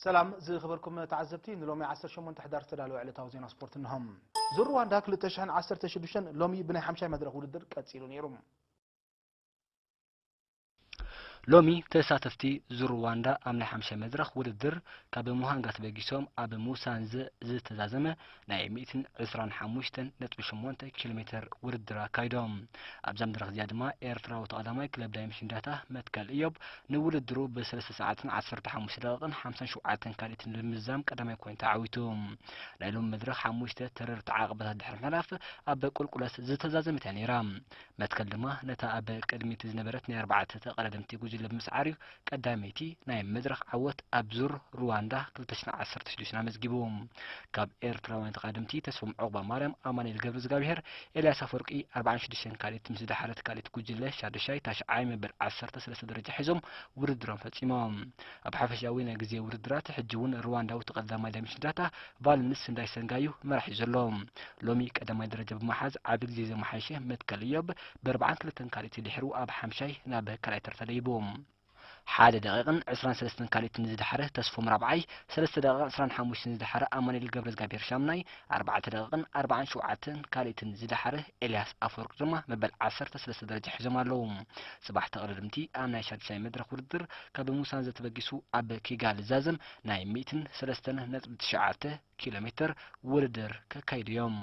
ሰላም ዝኸበርኩም ተዓዘብቲ፣ ንሎሚ ዓሰርተ ሸሞንተ ሕዳር ዝተዳለወ ዕለታዊ ዜና ስፖርት እንሆ። ዙር ሩዋንዳ ክልተ ሽሕን ዓሰርተ ሽዱሽተን ሎሚ ብናይ ሓምሻይ መድረኽ ውድድር ቀጺሉ ነይሩ። ሎሚ ተሳተፍቲ ዙር ሩዋንዳ ኣብ ናይ ሓምሻይ መድረኽ ውድድር ካብ ሙሃንጋ ተበጊሶም ኣብ ሙሳንዘ ዝተዛዘመ ናይ ሚእትን ዕስራን ሓሙሽተን ነጥቢ ሸሞንተ ኪሎ ሜትር ውድድር ኣካይዶም። ኣብዛ መድረኽ እዚኣ ድማ ኤርትራዊ ተቐዳማይ ክለብ ዳይመሽን ዳታ መትከል እዮብ ንውድድሩ ብሰለስተ ሰዓትን ዓሰርተ ሓሙሽተ ደቂቕን ሓምሳን ሸውዓተን ካልኢትን ብምዝዛም ቀዳማይ ኮይኑ ተዓዊቱ። ናይ ሎሚ መድረኽ ሓሙሽተ ተረርቲ ዓቐባታት ድሕሪ ምሕላፍ ኣብ ቁልቁለት ዝተዛዘመት እያ ነይራ። መትከል ድማ ነታ ኣብ ቅድሚት ዝነበረት ናይ ኣርባዕተ ተቐዳደምቲ ጉጅለ ብምስዓር እዩ ቀዳመይቲ ናይ መድረኽ ዓወት ኣብ ዙር ሩዋንዳ ክልተ ሽሕን ዓሰርተ ሽዱሽተን ኣመዝጊቡ። ካብ ኤርትራውያን ተቐዳደምቲ ተስፎም ዑቕባ ማርያም፣ ኣማኑኤል ገብረዝጋብሄር፣ ኤልያስ ኣፈወርቂ ኣርባዓን ሽዱሽተን ካልኢት ምስ ዝደሓረት ካልኢት ጉጅለ ሻዱሻይ ታሽዓይ መበል ዓሰርተ ሰለስተ ደረጃ ሒዞም ውድድሮም ፈጺሞም። ኣብ ሓፈሻዊ ናይ ግዜ ውድድራት ሕጂ እውን ሩዋንዳዊ ተቐዳማይ ዳይመሽን ዳታ ቫለንስ እንዳይሰንጋዩ መራሒ ዘሎ። ሎሚ ቀዳማይ ደረጃ ብምሓዝ ዓቢ ግዜ ዘመሓየሸ መትከል እዮብ ብኣርባዓን ክልተን ካልኢት ድሕሩ ኣብ ሓምሻይ ናብ ካልኣይ ተርታ ደይቡ። ሓደ ደቂቕን ዕስራን ሰለስተን ካልኢት ንዝደሓረ ተስፎም ራብዓይ፣ ሰለስተ ደቂቕን ዕስራን ሓሙሽተን ንዝደሓረ ኣማኑኤል ገብረዝጋብሄር ሻምናይ፣ ኣርባዕተ ደቂቕን ኣርባዓን ሸውዓተን ካልኢትን ዝደሓረ ኤልያስ ኣፈወርቂ ድማ መበል ዓሰርተ ሰለስተ ደረጃ ሒዞም ኣለዉ። ጽባሕ ተቐዳደምቲ ኣብ ናይ ሻዱሻይ መድረኽ ውድድር ካብ ሙሳንዘ ተበጊሱ ኣብ ኪጋሊ ዝዛዘም ናይ ሚእትን ሰለስተን ነጥቢ ትሽዓተ ኪሎ ሜትር ውድድር ከካይዱ እዮም።